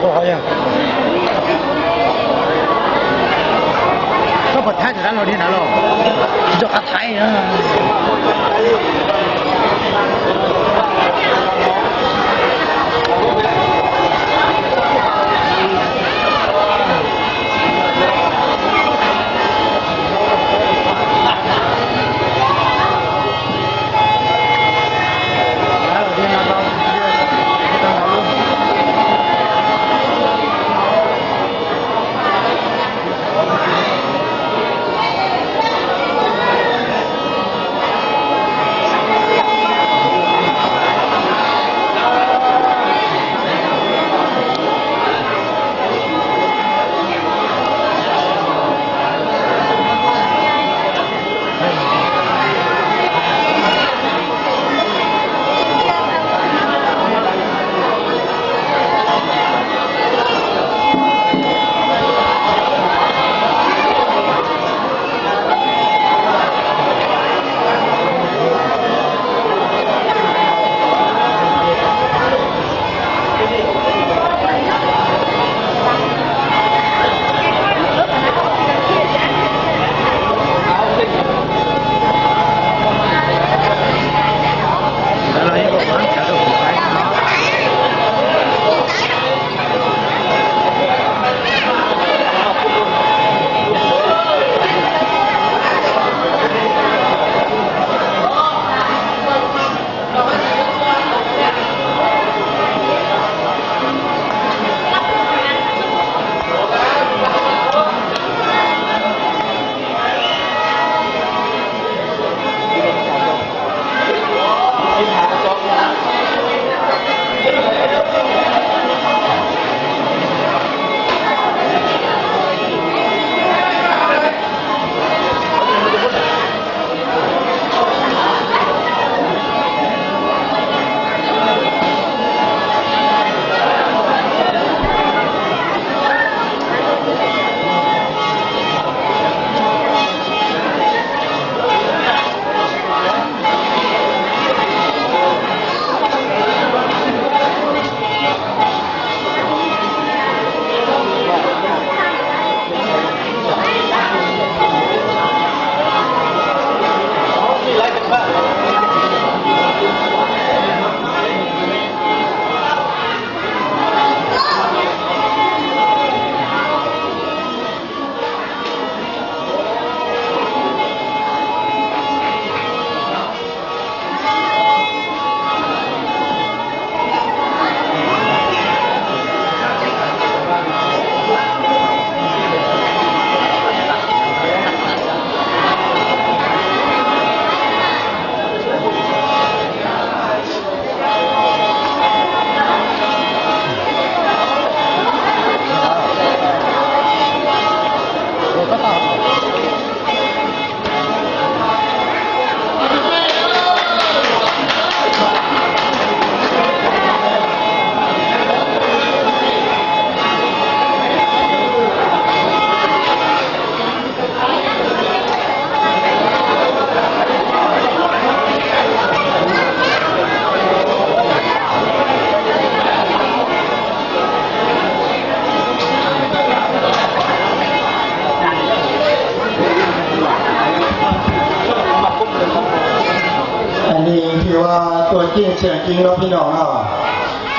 好像。都不谈这咱老的那了，比较还谈呀。ອັນນີ້ຖືວ່າຕົວຈິງສຽງຈິງເນາະພີ່ນ້ອງເນາະ.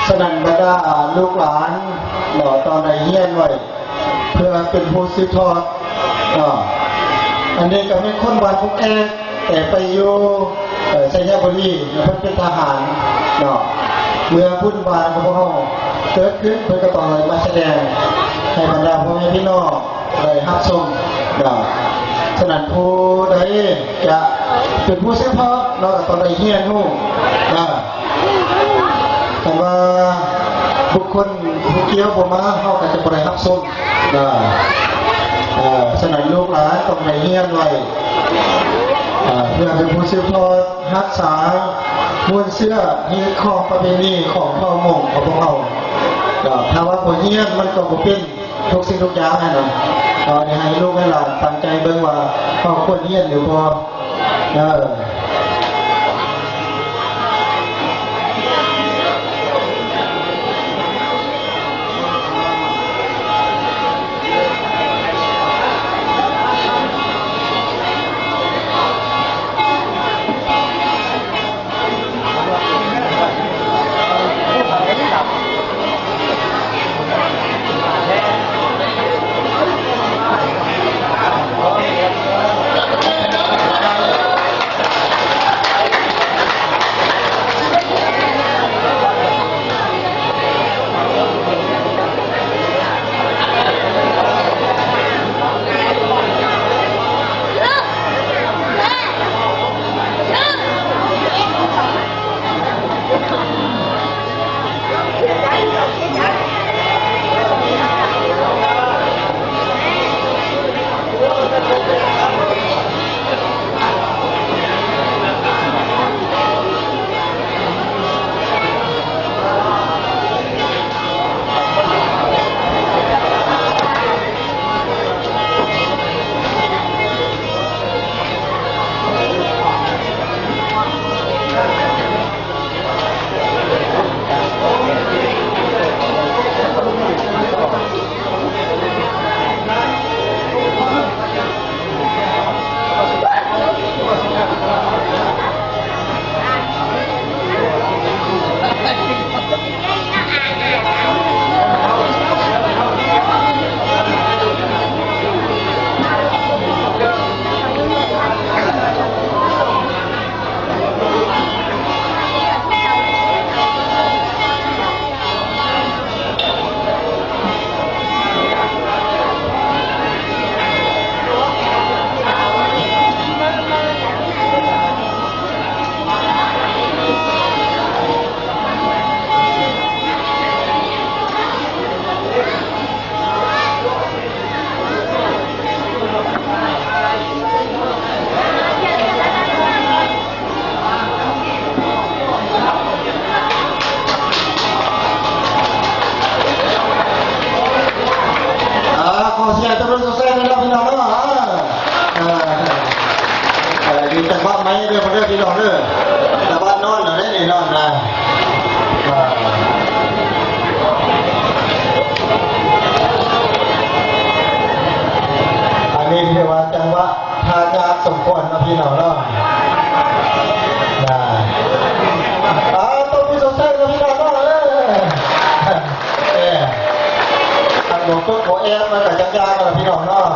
ສະນັ້ນບັນດາລູກຫຼານເນາະ ຕ້ອງໄດ້ຮຽນໄວ້ ເພື່ອເປັນຜູ້ສືບທອດເນາະ. ອັນນີ້ກໍແມ່ນຄົນບ້ານກົກແອກ ແຕ່ໄປຢູ່ ເອີ ໄຊຍະບູລີ ເພິ່ນເປັນທະຫານເນາະ. ເມື່ອບຸນບານຂອງພວກເຮົາເກີດຂຶ້ນ ເພິ່ນກໍຕ້ອງໄດ້ມາສະແດງໃຫ້ບັນດາພໍ່ແມ່ພີ່ນ້ອງໄດ້ຮັບຊົມເນາະ. ສະນັ້ນຜູ້ໃດຈະເປັນຜູ້ສືບທອດເນາະ ກໍຕ້ອງໄດ້ຮຽນຮູ້ເນາະ. ຄັນວ່າບຸກຄົນຜູ້ກ່ຽວບໍ່ມາ ເຮົາກໍຈະບໍ່ໄດ້ຮັບຊົມນະ. ເອີ ສະນັ້ນລູກຫຼານຕ້ອງໄດ້ຮຽນໄວ້ ເອີ ເພື່ອເປັນຜູ້ສືບທອດຮັກສາມູນເຊື້ອຮີດຄອງປະເພນີຂອງເຜົ່າມົ້ງຂອງພວກເຮົາ. ຖ້າວ່າບໍ່ຮຽນມັນກໍບໍ່ເປັນ ທຸກສິ່ງທຸກຢ່າງຫັ້ນນະ. ເອົາ ໃຫ້ລູກໃຫ້ຫຼານຕັ້ງໃຈເບິ່ງວ່າເຮົາຄວນຮຽນຫຼືບໍ່. ເອີ. ໂຕແອບມັນກໍຈັກຢ່າງແລ້ວພີ່ນ້ອງເນາະ.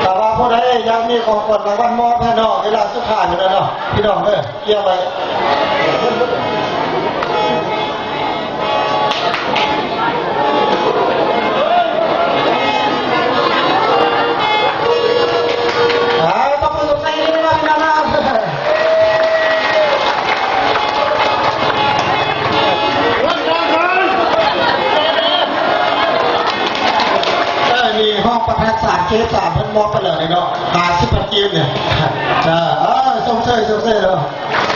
ຖ້າວ່າຜູ້ໃດຢາກມີຂອງຂວັນລາງວັນມອບໃຫ້ນ້ອງ ເວລາສຸດທ້າຍພຸ້ນແຫຼະເນາະ ພີ່ນ້ອງເອີຍ ກຽມໄວ້. ອ່າ ຕົບມືໃສ່ດີເນາະ ພີ່ນ້ອງເນາະ. ເອີ ນີ້ຫ້ອງປະທານສານເຂດສາມ ເພິ່ນມອບໄປແລ້ວນີ້ເນາະ ຫ້າສິບພັນກີບນີ້. ເອີ ຊົມເຊີຍ ຊົມເຊີຍເນາະ.